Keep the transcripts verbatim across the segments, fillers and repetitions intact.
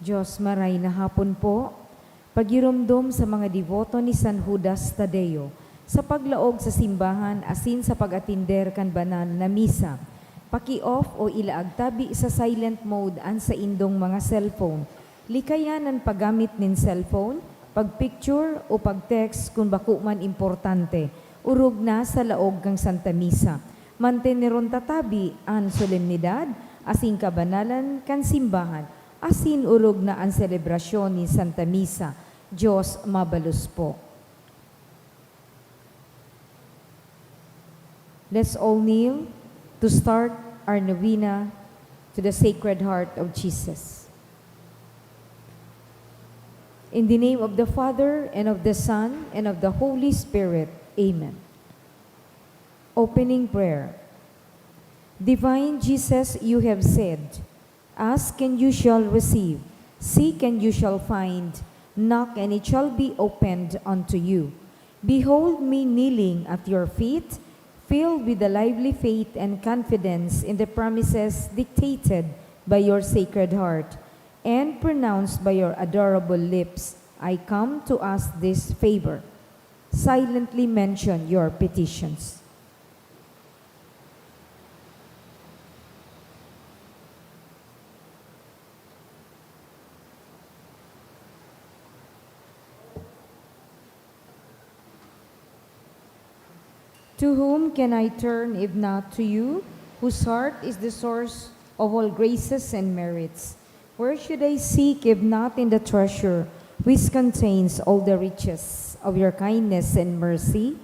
Diyos, maray na hapon po. Pagiromdom sa mga deboto ni San Judas Tadeo sa paglaog sa simbahan asin sa pag-atender kan banal na misa. Paki-off o ilaag tabi sa silent mode an saindong mga cellphone. Likayan an paggamit nin cellphone, pag-picture o pag-text kun bako man importante, orog na sa laog kan Santa Misa. Manteneron ta tabi an solemnidad asin kabanalan kan simbahan asin orog na an selebrasyon nin Santa Misa. Diyos mabalos po. Let's all kneel to start our novena to the Sacred Heart of Jesus. In the name of the Father, and of the Son, and of the Holy Spirit. Amen. Opening prayer. Divine Jesus, you have said, "Ask and you shall receive, seek and you shall find, knock and it shall be opened unto you." Behold me kneeling at your feet, filled with the lively faith and confidence in the promises dictated by your Sacred Heart and pronounced by your adorable lips. I come to ask this favor. Silently mention your petitions. To whom can I turn if not to you, whose heart is the source of all graces and merits? Where should I seek if not in the treasure which contains all the riches of your kindness and mercy?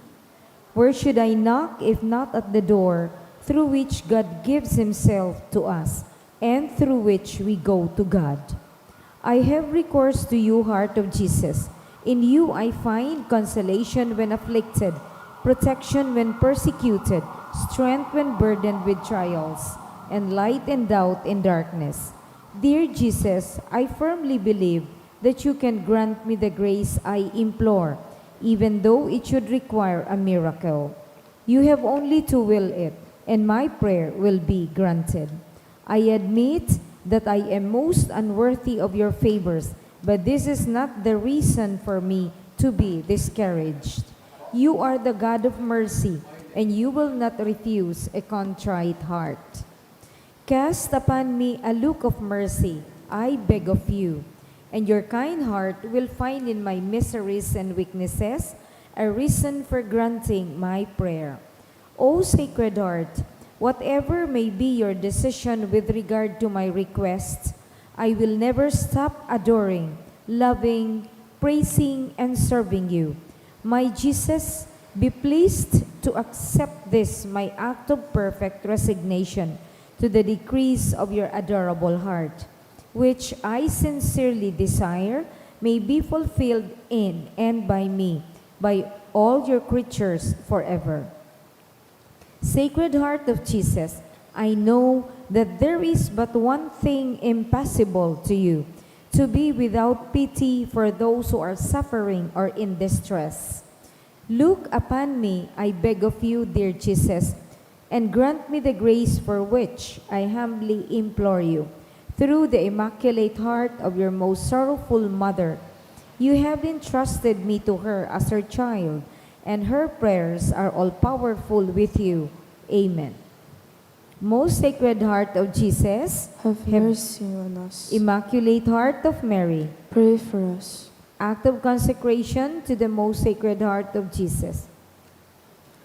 Where should I knock if not at the door through which God gives himself to us and through which we go to God? I have recourse to you, Heart of Jesus. In you I find consolation when afflicted, protection when persecuted, strength when burdened with trials, and light and doubt in darkness. Dear Jesus, I firmly believe that you can grant me the grace I implore, even though it should require a miracle. You have only to will it, and my prayer will be granted. I admit that I am most unworthy of your favors, but this is not the reason for me to be discouraged. You are the God of mercy, and you will not refuse a contrite heart. Cast upon me a look of mercy, I beg of you, and your kind heart will find in my miseries and weaknesses a reason for granting my prayer. O Sacred Heart, whatever may be your decision with regard to my request, I will never stop adoring, loving, praising, and serving you. My Jesus, be pleased to accept this my act of perfect resignation to the decrees of your adorable heart, which I sincerely desire may be fulfilled in and by me, by all your creatures forever. Sacred Heart of Jesus, I know that there is but one thing impossible to you, to be without pity for those who are suffering or in distress. Look upon me, I beg of you, dear Jesus, and grant me the grace for which I humbly implore you, through the Immaculate Heart of your most sorrowful Mother. You have entrusted me to her as her child, and her prayers are all powerful with you. Amen. Most Sacred Heart of Jesus, Have have mercy on us. Immaculate Heart of Mary, Pray for us. Act of consecration to the Most Sacred Heart of Jesus.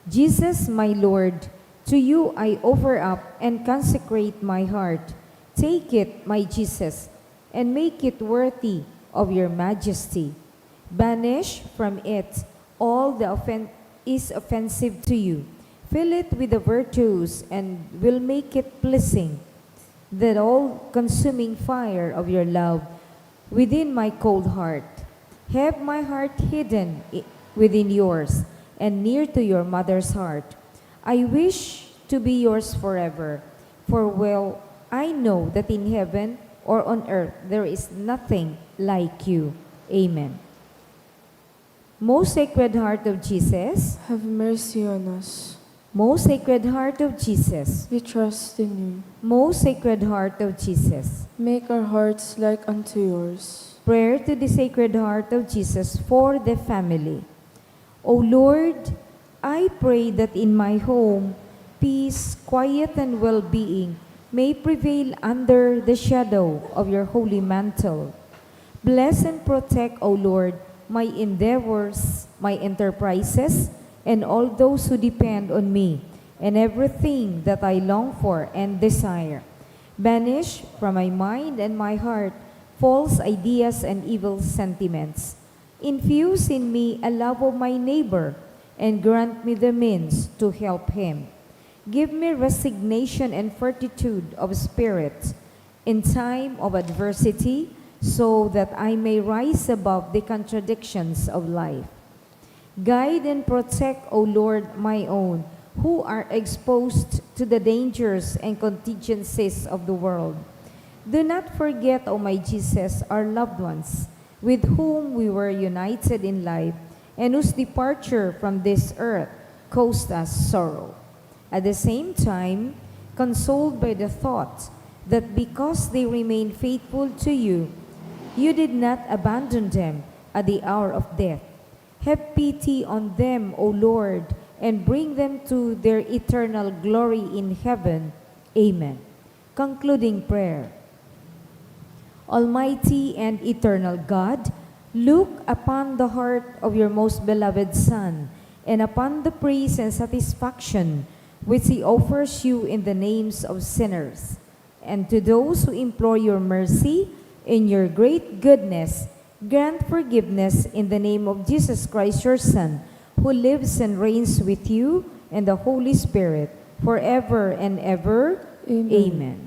Jesus, my Lord, to you I offer up and consecrate my heart. Take it, my Jesus, and make it worthy of your majesty. Banish from it all the offen- is offensive to you. Fill it with the virtues and will make it pleasing. The all-consuming fire of your love within my cold heart. Have my heart hidden i- within yours and near to your mother's heart. I wish to be yours forever, for well I know that in heaven or on earth there is nothing like you. Amen. Most Sacred Heart of Jesus, Have mercy on us. Most Sacred Heart of Jesus. We trust in you. Most Sacred Heart of Jesus. Make our hearts like unto yours. Prayer to the Sacred Heart of Jesus for the family. O Lord, I pray that in my home, peace, quiet, and well-being may prevail under the shadow of your holy mantle. Bless and protect, O Lord, my endeavors, my enterprises, and all those who depend on me, and everything that I long for and desire. Banish from my mind and my heart false ideas and evil sentiments. Infuse in me a love of my neighbor and grant me the means to help him. Give me resignation and fortitude of spirit in time of adversity, so that I may rise above the contradictions of life. Guide and protect, O Lord, my own, who are exposed to the dangers and contingencies of the world. Do not forget, O my Jesus, our loved ones, with whom we were united in life, and whose departure from this earth caused us sorrow. At the same time, consoled by the thought that because they remained faithful to you, you did not abandon them at the hour of death. Have pity on them, O Lord, and bring them to their eternal glory in heaven. Amen. Concluding prayer. Almighty and eternal God, look upon the heart of your most beloved Son and upon the praise and satisfaction which he offers you in the names of sinners. And to those who implore your mercy, in your great goodness, grant forgiveness in the name of Jesus Christ, your Son, who lives and reigns with you and the Holy Spirit, forever and ever. Amen. Amen.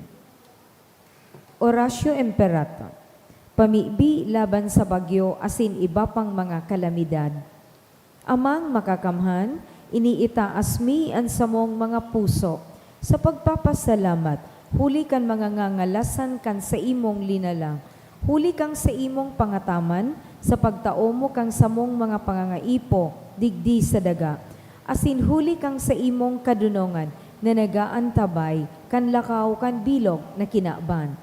Oratio Imperata. Pamibi laban sa bagyo asin iba pang mga kalamidad. Amang Makakamhan, iniitaas mi an samong mga puso sa pagpapasalamat huli kan mga ngangalasan kan saimong linalang, huli kan saimong pangataman sa pagtao mo kan samong mga pangangaipo digdi sa daga, asin huli kan saimong kadonongan na nag-aantabay kan lakaw kan bilog na kinaban.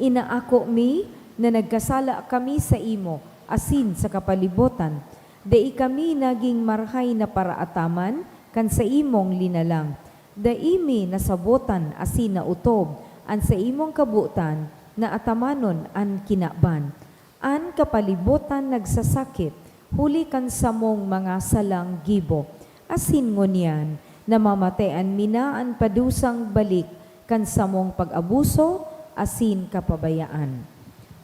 Inaako mi na nagkasala kami saimo asin sa kapalibotan. Dai kami nagin marahay na paraataman kan saimong linalang. Dai mi nasabotan asin naotob an saimong kabotan na atamanon an kinaban. An kapalibotan nagsasakit huli kan samong mga salang gibo, asin ngunyan namamatean mi na an padusang balik kan samong pag-abuso asin kapabayaan.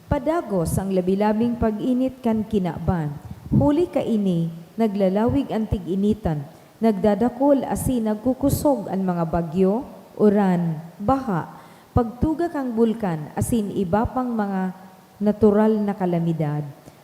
Padagos an labi-labing pag-init kan kinaban, huli kaini naglalawig an tig-initan, nagdadakol asin nagkukosog an mga bagyo, uran, baha, pagtuga kan bulkan asin iba pang mga natural na kalamidad.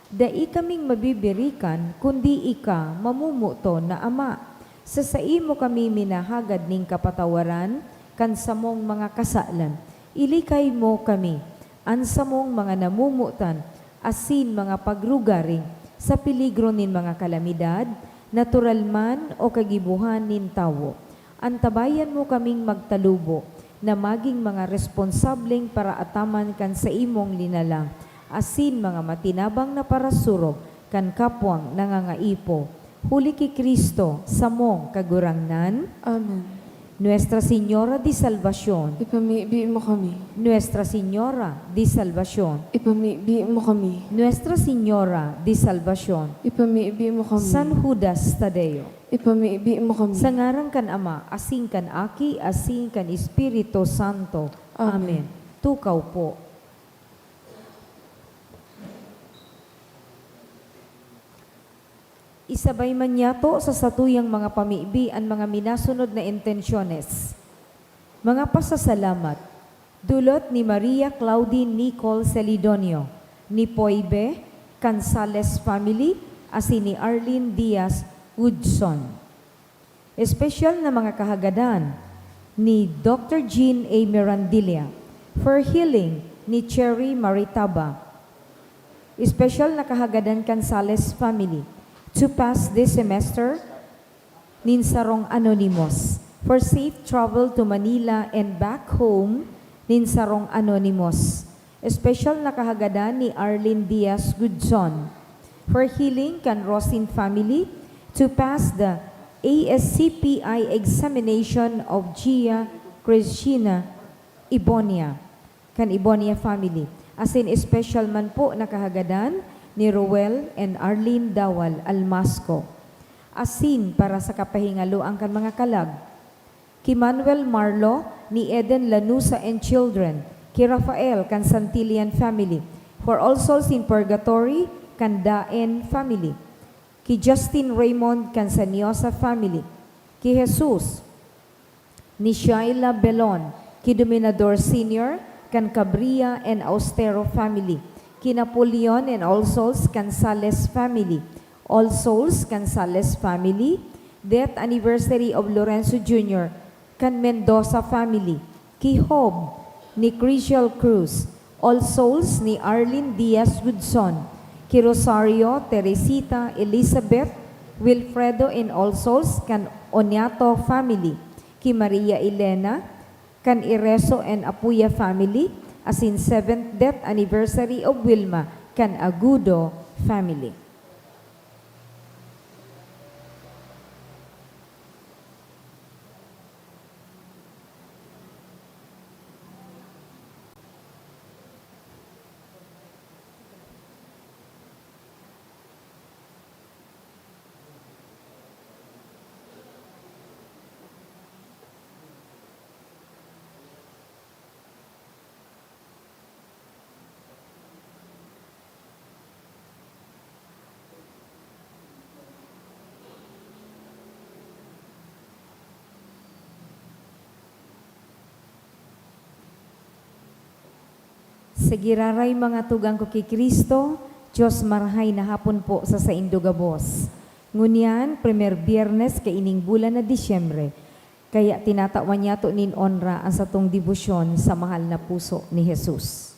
Dai kaming mabibirikan, kundi ika, mamomoton na Ama. Sa saimo kami minahagad nin kapatawaran kan samong mga kasalan. Ilikay mo kami, an samong mga namomotan asin mga pagrugaring sa peligro nin mga kalamidad, natural man o kagibohan nin tawo. Antabayan mo kaming magtalubo na magin mga responsableng paraataman kan saimong linalang asin mga matinabang na parasurog kan kapwang nangangaipo. Huli ki Cristo, samong Kagurangnan. Amen. Nuestra Señora de Salvacion. Ipamibi mo kami. Nuestra Señora de Salvacion. Ipamibi mo kami. Nuestra Señora de Salvacion. Ipamibi mo kami. San Judas Tadeo. Ipamibi mo kami. Sa ngaran kan Ama, asin kan Aki, asin kan Espiritu Santo. Amen. Amen. Tukaw po. Isabay man niyato sa satuyang mga pamibi an mga minasunod na intensyones. Mga pasasalamat. Dulot ni Maria Claudine Nicole Celidonio, ni Poibe Cansales family, asin ni Arlene Diaz Hudson. Espesyal na mga kahagadan ni Doctor Jean A. Mirandilla, for healing ni Cherry Maritaba. Espesyal na kahagadan kan Sales family to pass this semester nin sarong anonymous. for safe travel to Manila and back home nin sarong anonymous. Espesyal na kahagadan ni Arlene Diaz Gudson. For healing kan Rosin family to pass the A S C P I examination of Gia Cristina Ibonia, kan Ibonia family. Asin espesyal man po na kahagadan ni Roel and Arlene Dawal Almasco. Asin para sa kapahingaloan kan mga kalag, ki Manuel Marlo ni Eden Lanusa and children, ki Rafael kan Santillan family, for all souls in purgatory kan Daen family, ki Justin Raymond kan Saniosa family, ki Jesus ni Shaila Belon, ki Dominador Senior kan Cabrera and Austero family, ki Napoleon and all souls kan Sales family, all souls kan Sales family, death anniversary of Lorenzo Junior kan Mendoza family, ki Job ni Crisial Cruz, all souls ni Arlene Diaz Gudson, ki Rosario, Teresita, Elizabeth, Wilfredo and all souls kan Oniato family, ki Maria Elena, kan Ireso and Apuya family, asin seventh death anniversary of Wilma kan Agudo family. Sa giraray mga tugang ko ki Cristo, Dios marahay na hapon po sa saindo gabos. Ngunyan, primer Biyernes kaining bulan na Disyembre, kaya tinatawan niyato nin onra an satong debosyon sa mahal na puso ni Jesus.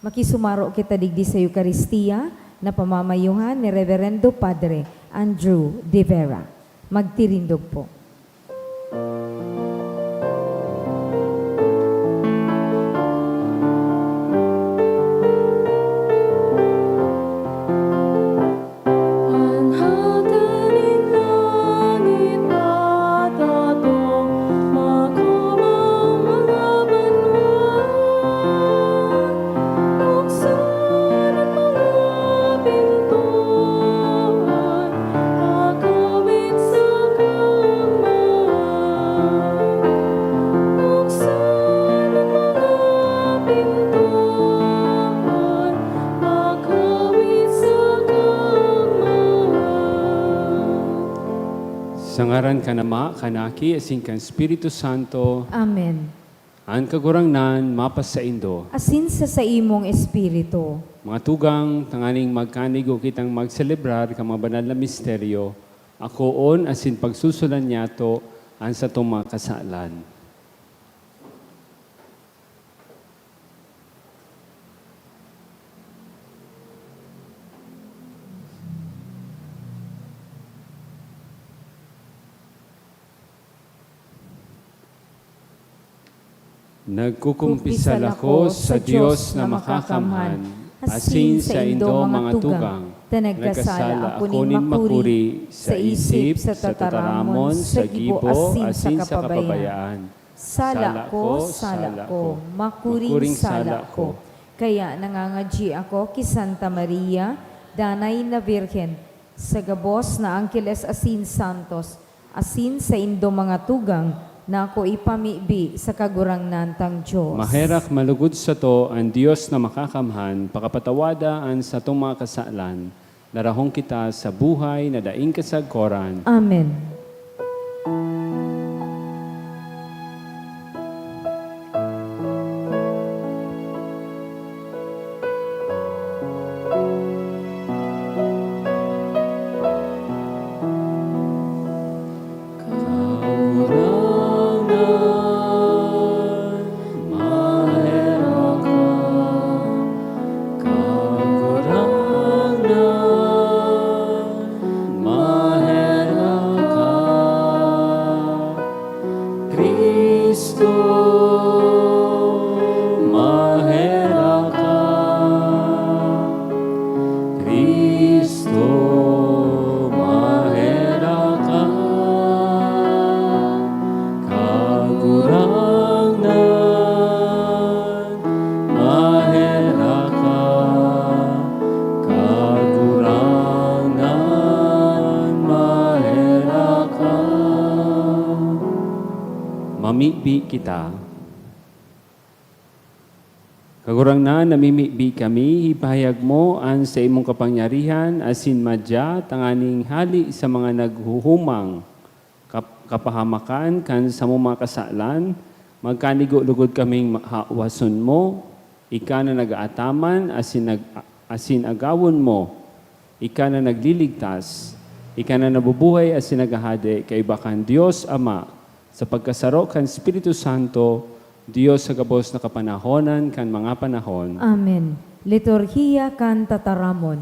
Makisumaro kita digdi sa Eukaristia na pamamayuhan ni Reverendo Padre Andrew de Vera. Magtirindog po. An hata nin langit at atong makumang mga banwa, buksan an mga pintuan, pakawit sa kaogmahan. Buksan an mga pintuan, pakawit sa kaogmahan. Sa ngaran kan Ama, kan Aki, asin kan Espiritu Santo. Amen. An Kagurangnan mapasaindo. Asin sa saimong espiritu. Mga tugang, tanganing magkanigo kitang magselebrar kan mga banal na misteryo, akoon asin pagsusulan niyato an satong mga kasalan. Nagkukumpisal ako sa Dios na makakamhan, asin saindo mga tugang, ta nagkasala ako nin makuri, sa isip, sa tataramon, sa gibo, asin sa kapabayaan. Sala ko, sala ko, makuring sala ko. Kaya nangangadyi ako ki Santa Maria, Danay na Birhen, sa gabos na angkeles asin santos, asin saindo mga tugang, na ako ipamibi sa Kagurangnan tang Dios. Maherak malugod sato an Dios na makakamhan, pakapatawada an satong mga kasalan, darahon kita sa buhay na daing kasagkoran. Amen. Kagurangnan, maherak ka. Kagurangnan, maherak ka. Mamibi kita. Kagurangnan, namimibi kami, ipahayag mo an saimong kapangyarihan asin madya tanganing hali sa mga naghuhumang kap-, kapahamakan kan samong mga kasalan, magkanigo lugod kaming ma-, hawason mo, ika na nag-aataman asin nag-, asin agawon mo, ika na nagliligtas, ika na nabubuhay asin naghahade kaiba kan Dios Ama, sa pagkasaro kan Espiritu Santo, Dios sa gabos na kapanahonan kan mga panahon. Amen. Liturhiya kan Tataramon.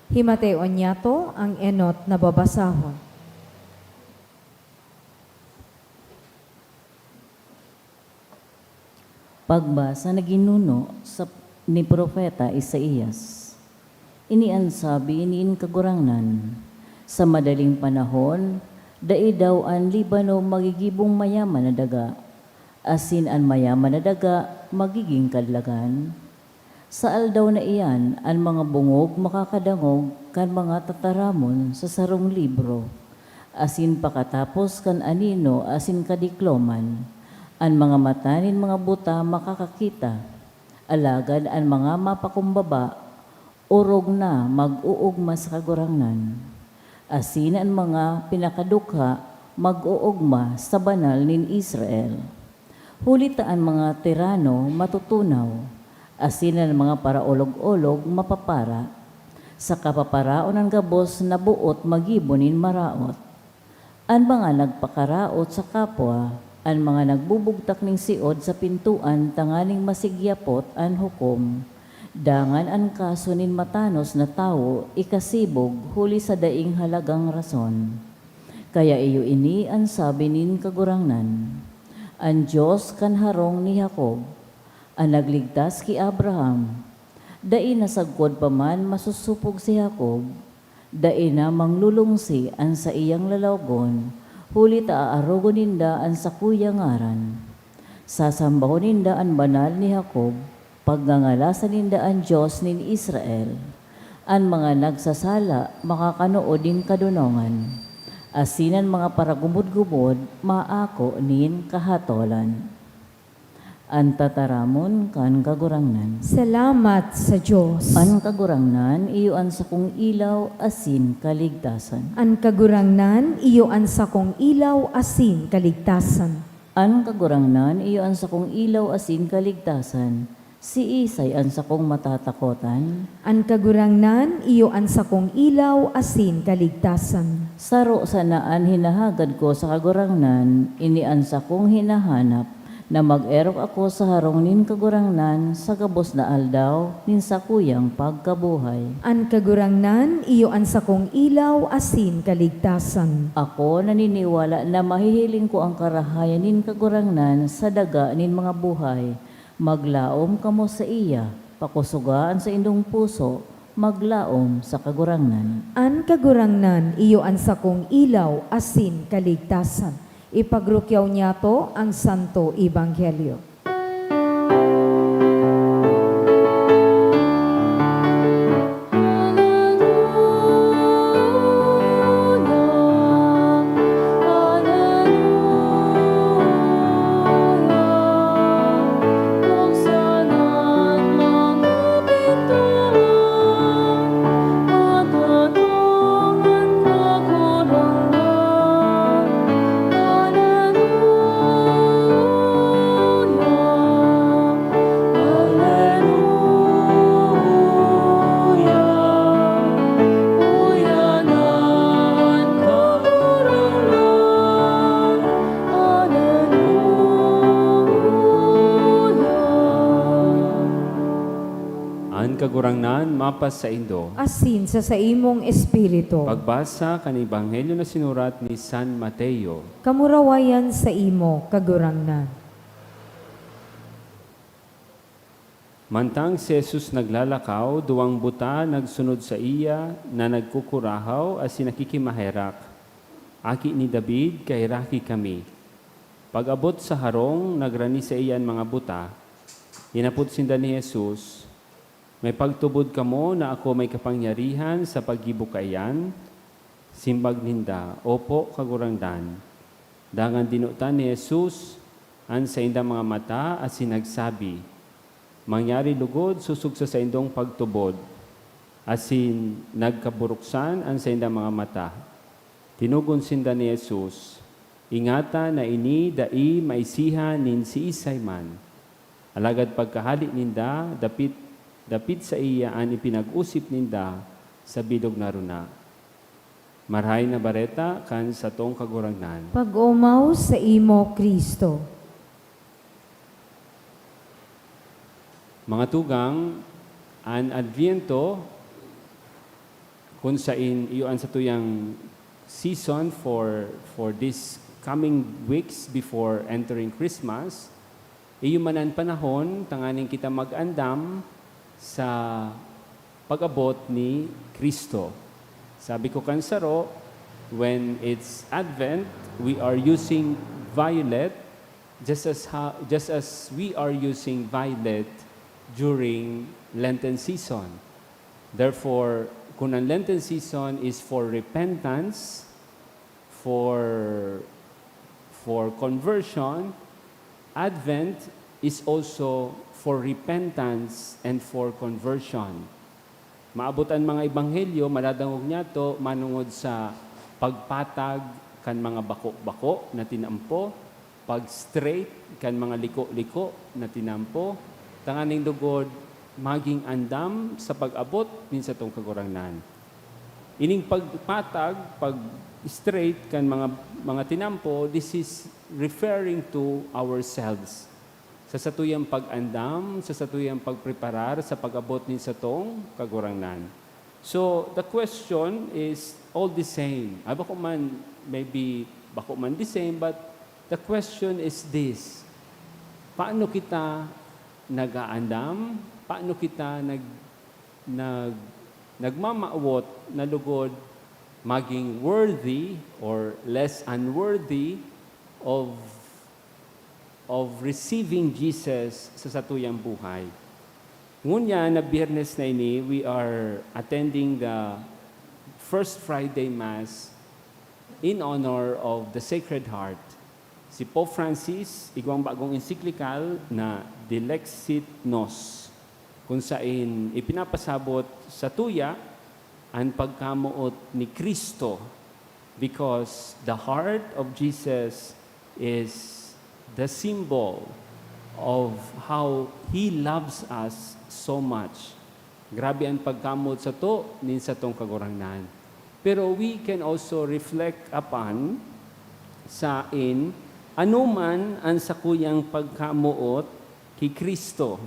Himateon niyato ang enot na babasahon. Pagbasa na ginuno sa, ni Propeta Isaias. Ini an sabi nin Kagurangnan, "Sa madaling panahon, dai daw an Libano magigibong mayaman na daga, asin an mayaman na daga magiging kadlagan? Sa aldaw na iyan, an mga bongog makakadangog kan mga tataramon sa sarong libro, asin pakatapos kan anino asin kadikloman, an mga mata nin mga buta makakakita, alagad an mga mapakumbaba orog na mag-oogma sa Kagurangnan, asin an mga pinakadukha mag-oogma sa Banal nin Israel. Huli ta an mga tirano matutunaw, asin an mga paraolog-olog mapapara, saka paparaon an gabos na boot magibo nin maraot. An mga nagpakaraot sa kapwa, an mga nagbubugtak nin siod sa pintoan tanganing masigyapot an hukom, dangan an kaso nin matanos na tawo ikasibog huli sa daing halagang rason. Kaya iyo ini an sabi nin Kagurangnan, an Dios kan harong ni Jacob, an nagligtas ki Abraham. Dai na sagkod pa man masusupog si Jacob, dai na manglulungsi an saiyang lalawogon, huli ta aarogon ninda an sakuyang ngaran. Sasambahon ninda an Banal ni Jacob, pagngangalasan ninda an Dios nin Israel. An mga nagsasala makakanood nin kadonongan, asin an mga paragumod-gumod maako nin kahatolan." An tataramon kan Kagurangnan. Salamat sa Dios. An Kagurangnan iyo an sakong ilaw asin kaligtasan. An Kagurangnan iyo an sakong ilaw asin kaligtasan. An Kagurangnan iyo an sakong ilaw asin kaligtasan. Siisay an sakong matatakotan? An Kagurangnan iyo an sakong ilaw asin kaligtasan. Saro sana an hinahagad ko sa Kagurangnan, ini an sakong hinahanap, na mag-erok ako sa harong nin Kagurangnan sa gabos na aldaw nin sakuyang pagkabuhay. An Kagurangnan iyo an sakong ilaw asin kaligtasan. Ako naniniwala na mahihiling ko an karahayan nin Kagurangnan sa daga nin mga buhay. Maglaom kamo saiya, pakusoga an saindong puso, maglaom sa Kagurangnan. An Kagurangnan iyo an sakong ilaw asin kaligtasan. Ipagrukyaw niyato an Santo Ebanghelyo. An Kagurangnan mapasaindo. Asin sa saimong espiritu. Pagbasa kan Ebanghelyo na sinurat ni San Mateo. Kamurawayan saimo, Kagurangnan. Mantang si Jesus naglalakaw, duwang buta nagsunod saiya na nagkukurahaw asin nakikimaherak, "Aki ni David, kaheraki kami." Pag-abot sa harong, nagrani saiya an mga buta. Hinapot sinda ni Jesus, "May pagtubod kamo na ako may kapangyarihan sa paggibo kaiyan?" Simbag ninda, "Opo, Kagurangnan." Dangan dinotan ni Jesus an saindang mga mata asin nagsabi, "Mangyari logod sosog sa saindong pagtubod." Asin nagkaburuksan an saindang mga mata. Tinugon sinda ni Jesus, "Ingata na ini dai maisihan nin siisay man." Alagad pagkahale ninda, dapit, dapit saiya an ipinag-osip ninda sa bilog na runa. Marahay na Bareta kan satong Kagurangnan. Pag-omaw saimo, Cristo. Mga tugang, an Adviento, kun sain iyo an satuyang season for, for this coming weeks before entering Christmas, iyo man an panahon tanganing kita mag-andam sa pag-abot ni Cristo. Sabi ko kan saro, when it's Advent, we are using violet, just as ha-, just as we are using violet during Lenten season. Therefore, kun an Lenten season is for repentance, for, for conversion, Advent is also for repentance and for conversion. Maabot an mga ebanghelyo, madadangog niyato manongod sa pagpatag kan mga bako-bako na tinampo, pag-straight kan mga liko-liko na tinampo, tanganing lugod maging andam sa pag-abot nin satong Kagurangnan. Ining pagpatag, pag-straight kan mga, mga tinampo, this is referring to ourselves. Sa satuyang pag-andam, sa satuyang pagpreparar sa pag-abot nin satong Kagurangnan. So, the question is all the same. Ah, bako man, maybe, bako man the same, but the question is this. Paano kita nag-aandam? Paano kita nag-, nag-, nagmamawot na lugod maging worthy or less unworthy of, of receiving Jesus sa satuyang buhay? Ngunyan na Biyernes na ini, we are attending the First Friday Mass in honor of the Sacred Heart. Si Pope Francis, igwang bagong encyclical na Dilexit Nos, kun sain ipinapasabot satuya an pagkamoot ni Cristo, because the heart of Jesus is the symbol of how He loves us so much. Grabe an pagkamoot sato nin satong Kagurangnan. Pero we can also reflect upon sain, ano man an sakuyang pagkamoot ki Cristo.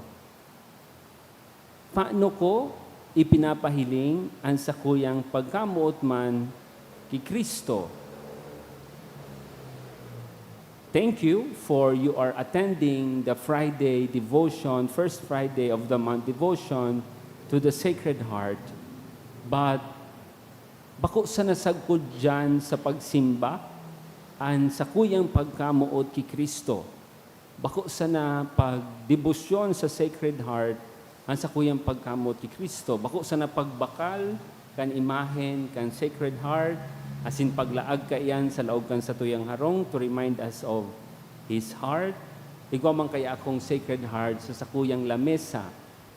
Paano ko ipinapahiling an sakuyang pagkamoot man ki Cristo? Thank you for you are attending the Friday devotion, first Friday of the month devotion to the Sacred Heart. But bako sana sagkod diyan sa pagsimba an sakuyang pagkamoot ki Cristo. Bako sana pagdebosyon sa Sacred Heart an sakuyang pagkamoot ki Cristo. Bako sana pagbakal kan imahen kan Sacred Heart, asin paglaag kaiyan sa laog kan satuyang harong to remind us of His heart. Igwa man kaya akong Sacred Heart sa sakuyang lamesa.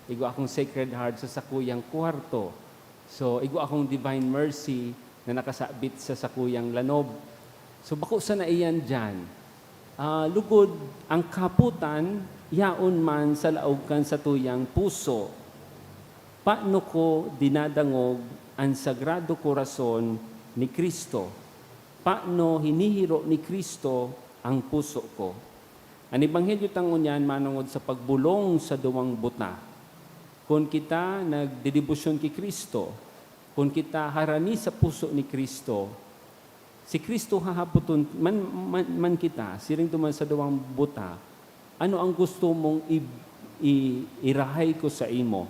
Igwa akong Sacred Heart sa sakuyang kwarto. So, igwa akong Divine Mercy na nakasabit sa sakuyang lanob. So, bako sana iyan diyan. Ah, lugod, ang kaputan, yaon man sa laog kan satuyang puso. Paano ko dinadangog an Sagrado Corazon ni Cristo? Paano hinihiro ni Cristo ang puso ko? An Ebanghelyo ta ngunyan manongod sa pagbolong sa duwang buta. Kun kita nagdedebosyon ki Cristo, kun kita harani sa puso ni Cristo, si Cristo hahapoton man, man, man kita, siring duman sa duwang buta, "Ano ang gusto mong i-, i-, irahay ko saimo?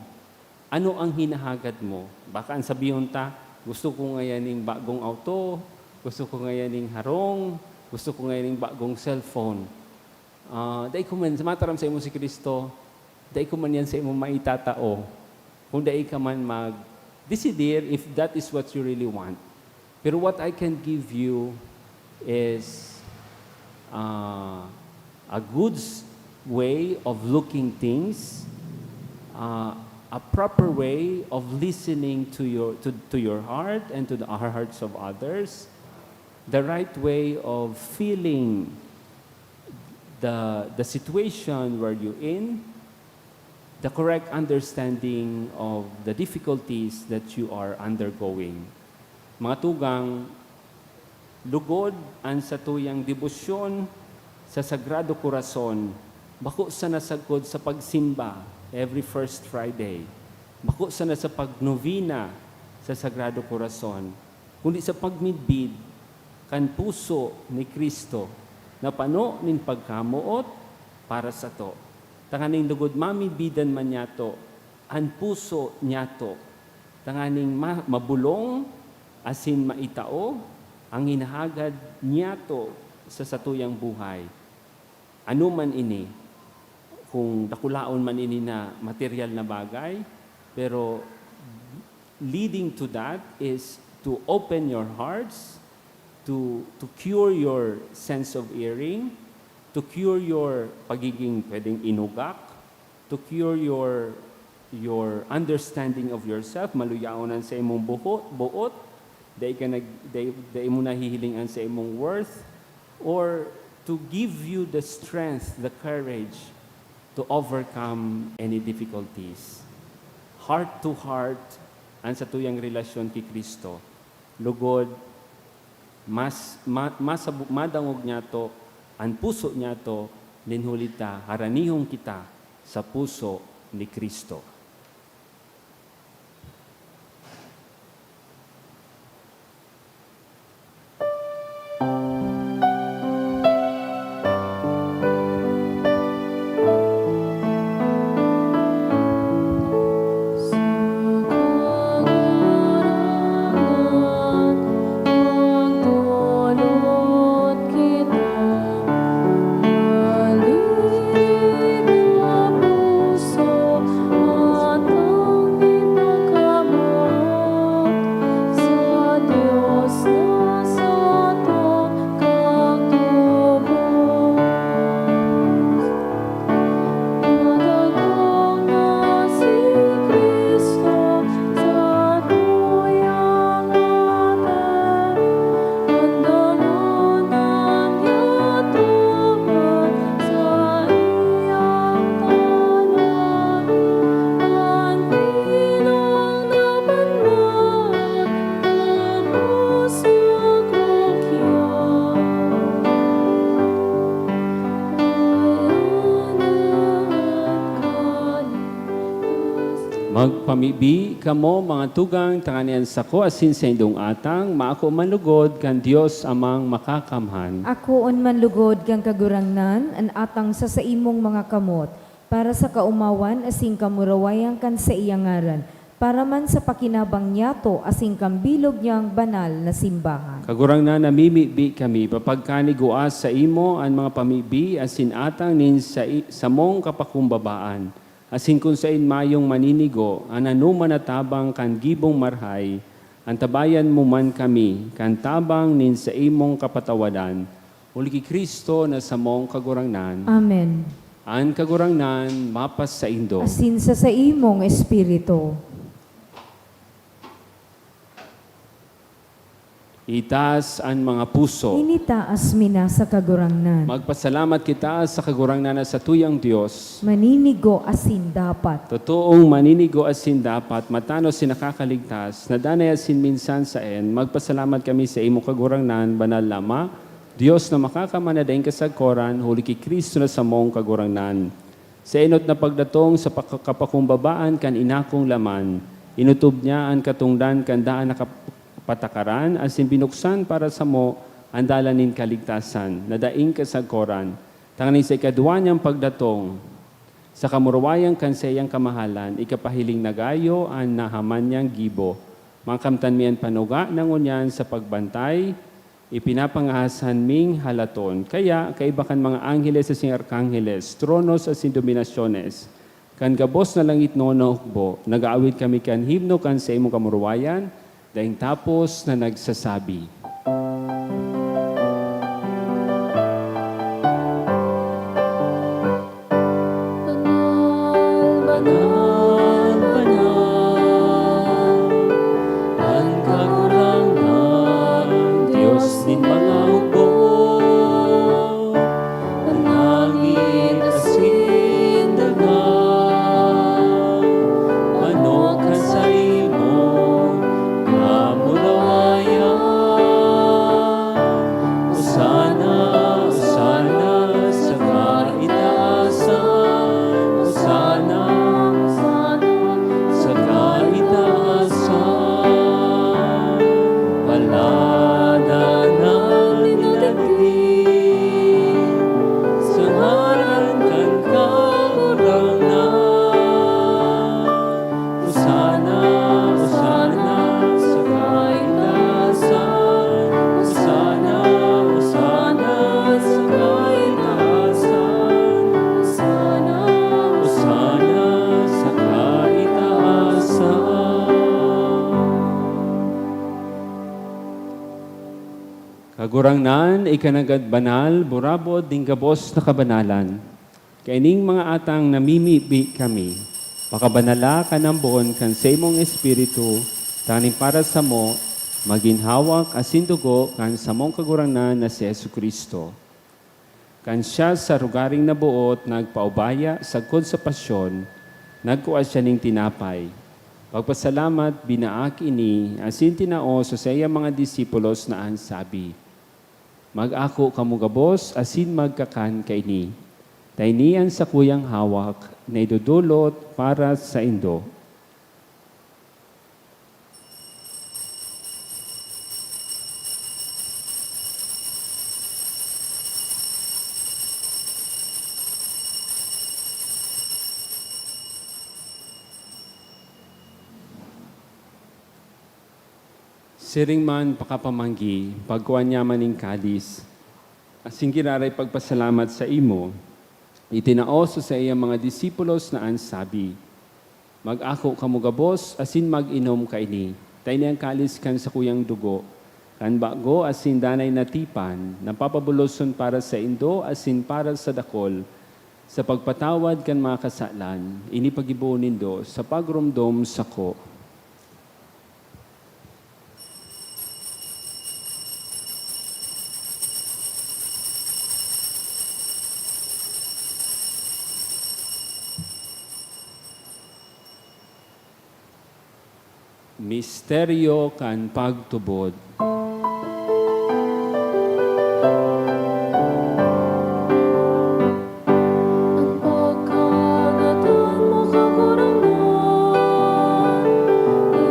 Ano ang hinahagad mo?" Baka an sabihon ta, "Gusto ko ngayan ning bagong auto, gusto ko ngayan ning harong, gusto ko ngayan ning bagong cellphone." Ah, dai ko man, mataram saimo si Cristo, dai ko man yan saimo maitatao, kung dai ka man mag-decidir if that is what you really want. Pero what I can give you is, ah, a good s- way of looking things, uh, a proper way of listening to your, to, to your heart and to the hearts of others, the right way of feeling the, the situation where you're in, the correct understanding of the difficulties that you are undergoing. Mga tugang, lugod an satuyang debosyon sa Sagrado Corazon, bako sana sagkod sa pagsimba every first Friday, bako sana sa pagnovena sa Sagrado Corazon, kundi sa pagmidbid kan puso ni Cristo na pano nin pagkamoot para sato, tanganing lugod mamidbidan man niyato an puso niyato, tanganing ma-, mabolong asin maitao an hinahagad niyato sa satuyang buhay. Ano man ini, kung dakulaon man ini na material na bagay, pero leading to that is to open your hearts, to, to cure your sense of erring, to cure your pagiging pwedeng inugak, to cure your, your understanding of yourself, maluyaon an saimong buho-, boot, dai ka nag-, dai, dai mo nahihiling an saimong worth, or to give you the strength, the courage to overcome any difficulties. Heart to heart, an satuyang relasyon ki Cristo. Lugod, mas, ma-, masabu-, madangog niyato an puso niyato, nin huli ta, haranihon kita sa puso ni Cristo. Magpamibi kamo, mga tugang, tanganing an sako asin saindong atang maako man lugod kan Dios Amang Makakamhan. Akoon man lugod kan Kagurangnan an atang sa saimong mga kamot, para sa kaomawan asin kamurawayan kan saiyang ngaran, para man sa pakinabang niyato asin kan bilog niyang banal na simbahan. Kagurangnan, namimibi kami, papagkanigua saimo an mga pamibi asin atang nin sai-, samong kapakumbabaan, asin kun saen mayong maninigo an anoman na tabang kan gibong marhay, antabayan mo man kami kan tabang nin saimong kapatawadan, huli ki Cristo na samong Kagurangnan. Amen. An Kagurangnan mapasaindo. Asin sa saimong espiritu. Itaas an mga puso. Initaas mi na sa Kagurangnan. Magpasalamat kita sa Kagurangnan na satuyang Dios. Maninigo asin dapat. Totoong maninigo asin dapat, matanos asin nakakaligtas, na danay asin minsan saen, magpasalamat kami sa imo, Kagurangnan, banal na Ama, Dios na makakamhan na daing kasagkoran, huli ki Cristo na samong Kagurangnan. Sa enot na pagdatong sa paka-, kapakumbabaan kan inakong laman, inotob niya an katongdan kan daan na kap-, patakaran asin binuksan para samo an dalan nin kaligtasan na daing kasagkoran, tanganing sa ikadwa niyang pagdatong, sa kamurawayan kan saiyang kamahalan, ikapahiling na gayo an nahaman niyang gibo. Makamtan mi an panuga na ngunyan sa pagbantay, ipinapangahasan ming halaton. Kaya, kaiba kan mga angheles asin arkangheles, tronos asin dominasyones, kan gabos na langitnon na hukbo, nag-aawit kami kan himno kan saimong kamurawayan, daing tapos na nagsasabi, Kagurangnan, ika nanggad banal, burabod nin gabos na kabanalan. Kaining mga atang namimibi kami, pakabanala kan ambon kan saimong Espiritu, tanganing para samo, magin hawak asin dugo kan samong Kagurangnan na si Jesu-Cristo. Kan siya sa rogaring naboot nagpaubaya sagkod sa pasyon, nagkua siya nin tinapay. Pagpasalamat, binaak ini, asin tinao sa saiyang mga disipulos na an sabi, "Mag-ako kamo gabos asin magkakan kaini, ta ini an sakuyang hawak na idodolot para saindo." Siring man pakapamanggi, pagkua niya man nin kalis, asin giraray pagpasalamat saimo, itinao sa saiyang mga disipulos na an sabi, "Mag-ako kamo gabos asin mag-inom kaini, ta ini an kalis kan sakuyang dugo, kan bago asin danay na tipan, na papaboloson para saindo asin para sa dakol, sa pagpatawad kan mga kasalan. Ini paggibohon nindo sa pagromdom sako." Misteryo kan pagtubod. An pagkangatan mo, Kagurangnan,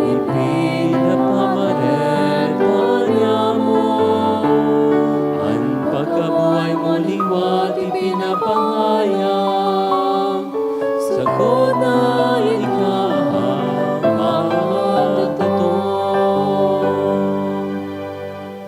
ipinapamareta niamo. An pagkabuhay mo liwat ipinapahayag, sagkod na ika magdatong.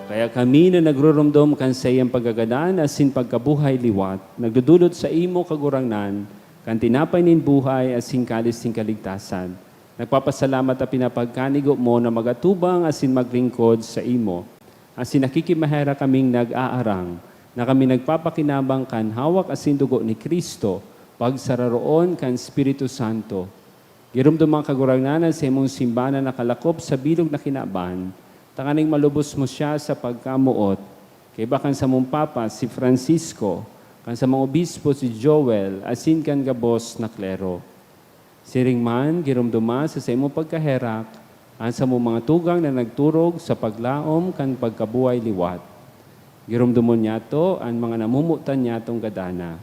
Kaya kami na nagruromdom kan saiyang pagkagadan asin pagkabuhay liwat, nagdodolot saimo, Kagurangnan, kan tinapay nin buhay asin kalis nin kaligtasan. Nagpapasalamat ta pinapagkanigo mo na magatubang asin maglingkod saimo. Asin nakikimaherak kaming nag-aarang na kami nagpapakinabang kan hawak asin dugo ni Cristo, pagsararoon kan Espiritu Santo. Giromdoma, Kagurangnan, an saimong simbahan na nakalakop sa bilog na kinaban, tanganing malubos mo siya sa pagkamoot, kaiba kan samong Papa, si Francisco, kan samong Obispo, si Joel, asin kan gabos na klero. Siring man, giromdoma sa saimong pagkaherak an samong mga tugang na nagturog sa paglaom kan pagkabuhay liwat. Giromdomon niyato an mga namomotan niyatong gadana.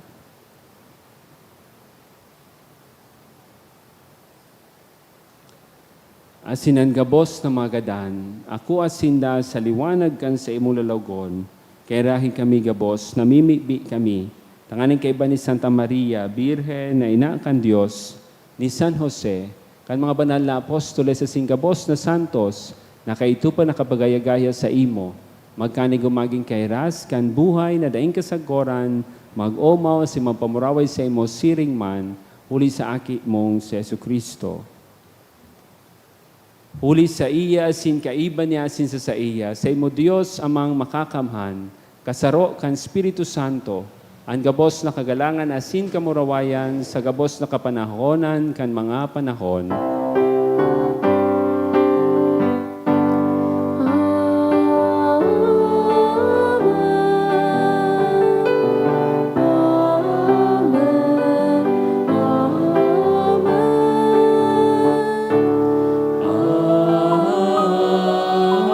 Asin an gabos na mga gadan, akoa sinda sa liwanag kan saimong lalawogon, kaya rahi kami gabos, namimibi kami, tanganing kaiba ni Santa Maria, Birhen na ina kan Dios, ni San Jose, kan mga banal na apostoles asin gabos na santos, na kaito pa nakapagaya-gaya saimo, magkanigo magin kahiras kan buhay na daing kasagkoran, mag-omaw asin magpamuraway saimo siring man, huli sa Aki mong si Jesu-Cristo. Huli saiya asin kaiba niya asin sa saiya, saimo Dios Amang Makakamhan, kasaro kan Espiritu Santo, an gabos na kagalangan asin kamurawayan sa gabos na kapanahonan kan mga panahon. Amen. Amen.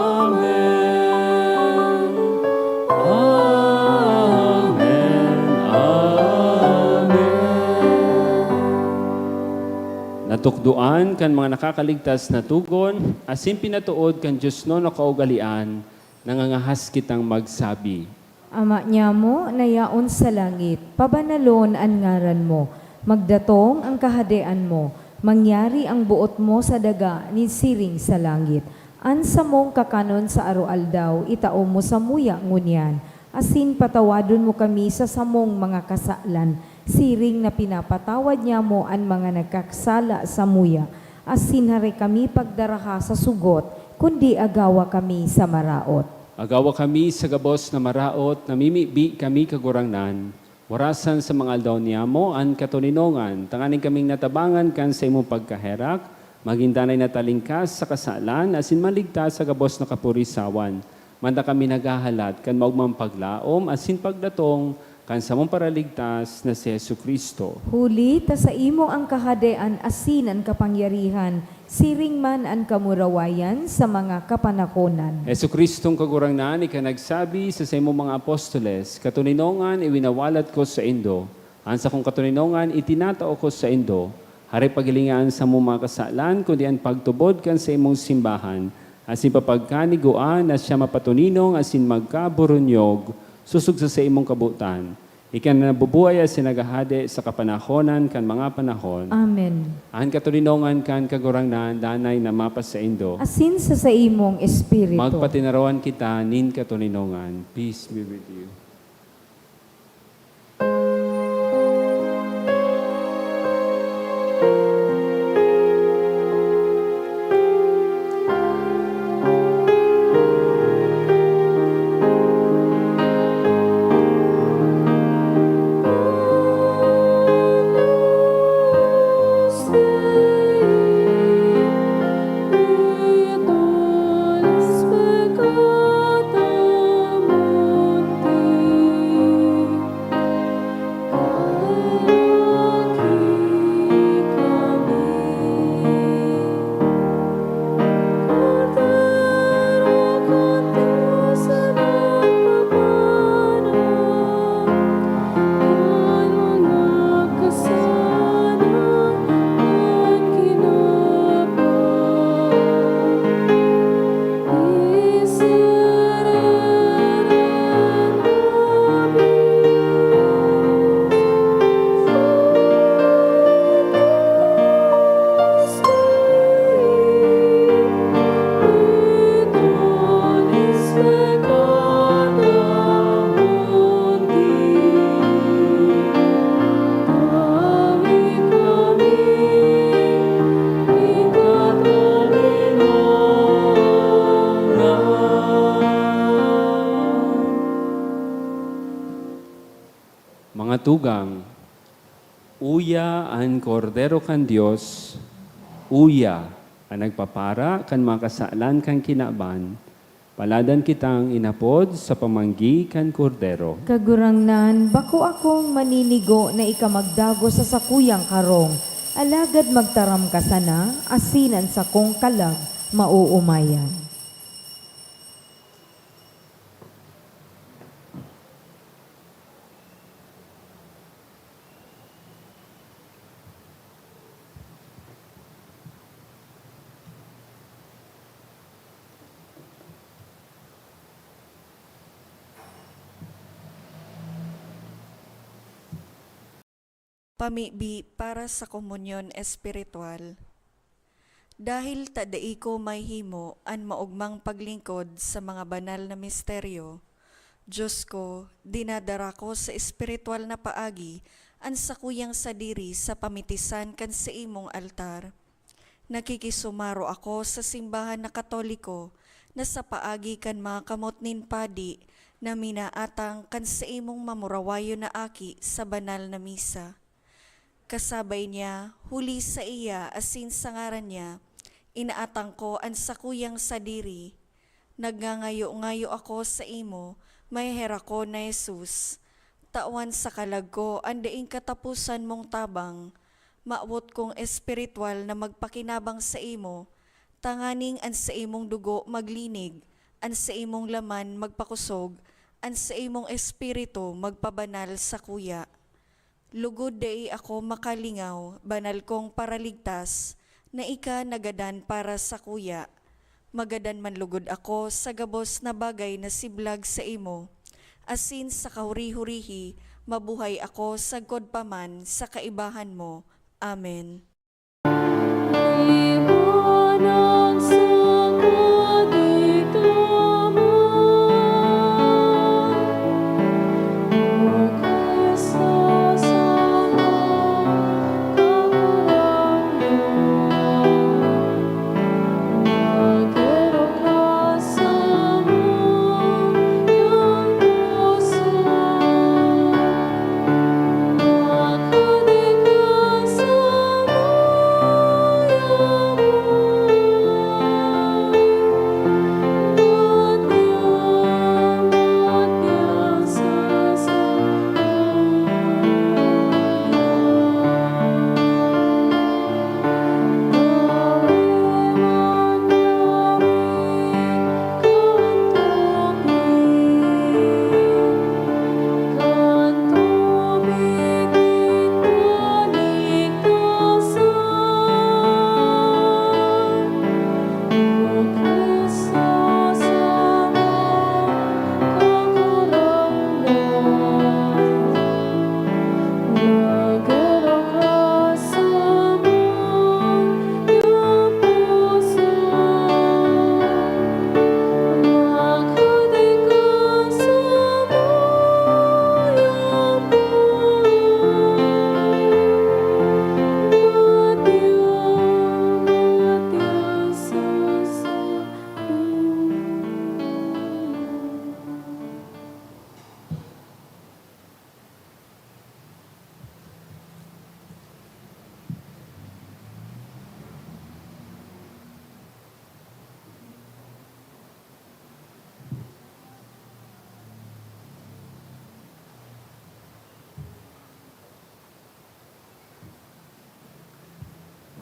Amen. Amen. Amen. Amen. Natukdoan kan mga nakakaligtas na togon, asin pinatood kan diosnon na kaugalean, nangangahas kitang magsabi, Ama niamo na yaon sa langit, pabanalon an ngaran mo. Magdatong an kahadean mo. Mangyari an boot mo sa daga nin siring sa langit. An samong kakanon sa aroaldaw, itao mo samuya ngunyan, asin patawadon mo kami sa samong mga kasalan, siring na pinapatawad niamo an mga nagkasala samuya, asin hare kami pagdaraha sa sugot, kundi agawa kami sa maraot. Agawa kami sa gabos na maraot, namimibi kami, Kagurangnan, warasan sa mga aldaw niyamo an katoninongan, tanganing kaming natabangan kan saimong pagkaherak, magin danay na talingkas sa kasalan, asin maligtas sa gabos na kapurisawan. Manta kami naghahalat kan maogmang paglaom asin pagdatong kan samong Paraligtas na si Jesu-Cristo. Huli ta saimo an kahadean asin an kapangyarihan, siring man an kamurawayan sa mga kapanahonan. Jesu-Cristong Kagurangnan, ika nagsabi sa saimong mga apostoles, "Katoninongan iwinawalat ko saindo, an sakong katoninongan itinatao ko saindo." Hare paghilinga an samong mga kasalan, kundi an pagtubod kan saimong simbahan, asin papagkanigua na siya mapatoninong asin magkaburunyog, sosog sa saimong kabotan. Ika na nabubuhay asin naghahade sa kapanahonan kan mga panahon. Amen. An katoninongan kan Kagurangnan danay na mapasaindo. Asin sa saimong espiritu. Magpatinarawan kita nin katoninongan. Peace be with you. Mga tugang, uya an Kordero kan Dios, uya an nagpapara kan mga kasalan kan kinaban, paladan kitang inapod sa pamanggi kan Kordero. Kagurangnan, bako akong maninigo na ika magdagos sa sakuyang karong, alagad magtaram ka sana, asin an sakong kalag maoomayan. Pamibi para sa komunyon espiritual. Dahil ta dai ko mahimo an maogmang paglingkod sa mga banal na misteryo, Dios ko, dinadara ko sa espiritual na paagi an sakuyang sadiri sa pamitisan kan saimong altar. Nakikisumaro ako sa simbahan na Katoliko na sa paagi kan mga kamot nin padi na minaatang kan saimong mamurawayon na aki sa banal na misa. Kasabay niya, huli saiya asin sa ngaran niya, inaatang ko an sakuyang sadiri. Nagngangayo-ngayo ako saimo, maheherakon na Jesus. Tawan sa kalag ko an daing kataposan mong tabang. Mawot kong espiritual na magpakinabang saimo, tanganing an saimong dugo maglinig, an saimong laman magpakosog, an saimong espiritu magpabanal sakuya. Lugod dai ako makalingaw, banal kong Paraligtas, na ika nagadan para sakuya. Magadan man lugod ako sa gabos na bagay na siblag saimo, asin sa kahuri-hurihi mabuhay ako sagkod pa man sa kaibahan mo. Amen.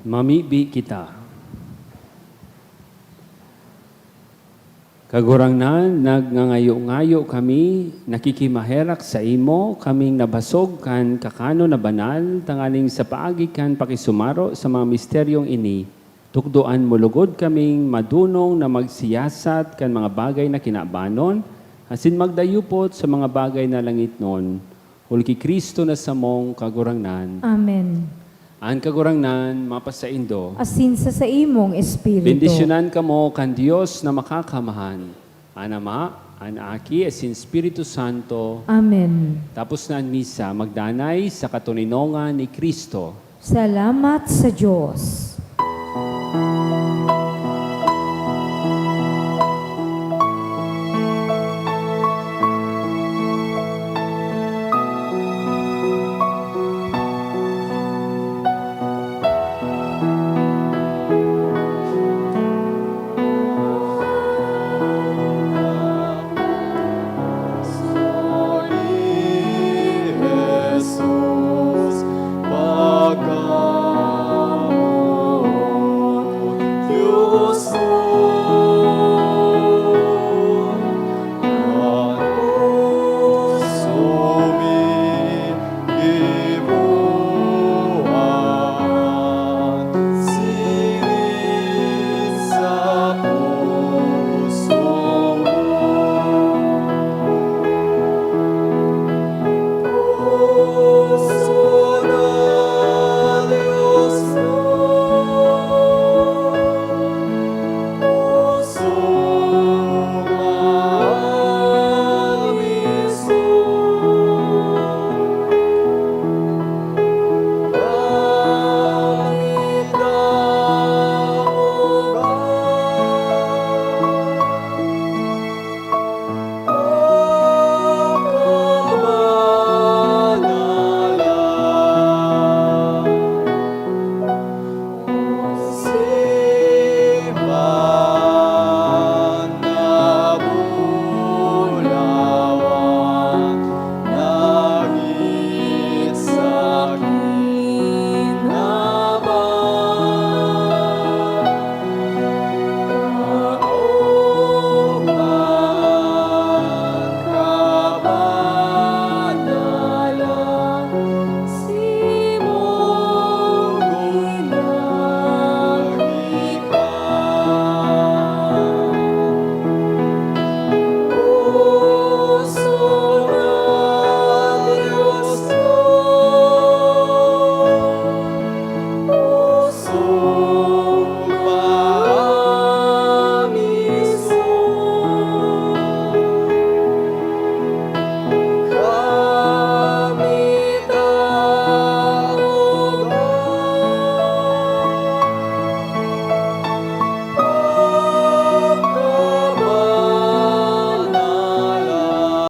Mamibi kita. Kagurangnan, nagngangayo-ngayo kami, nakikimaherak saimo, kaming nabasog kan kakanon na banal, tanganing sa paagi kan pakisumaro sa mga misteryong ini, tukdoan mo lugod kaming madunong na magsiyasat kan mga bagay na kinabanon, asin magdayupot sa mga bagay na langitnon, huli ki Cristo na samong Kagurangnan. Amen. An Kagurangnan mapasaindo. Asin sa saimong espiritu. Bendisyonan kamo kan Dios na Makakamhan, an Ama, an Aki, asin Espiritu Santo. Amen. Tapos na an misa, magdanay sa katoninongan ni Cristo. Salamat sa Dios.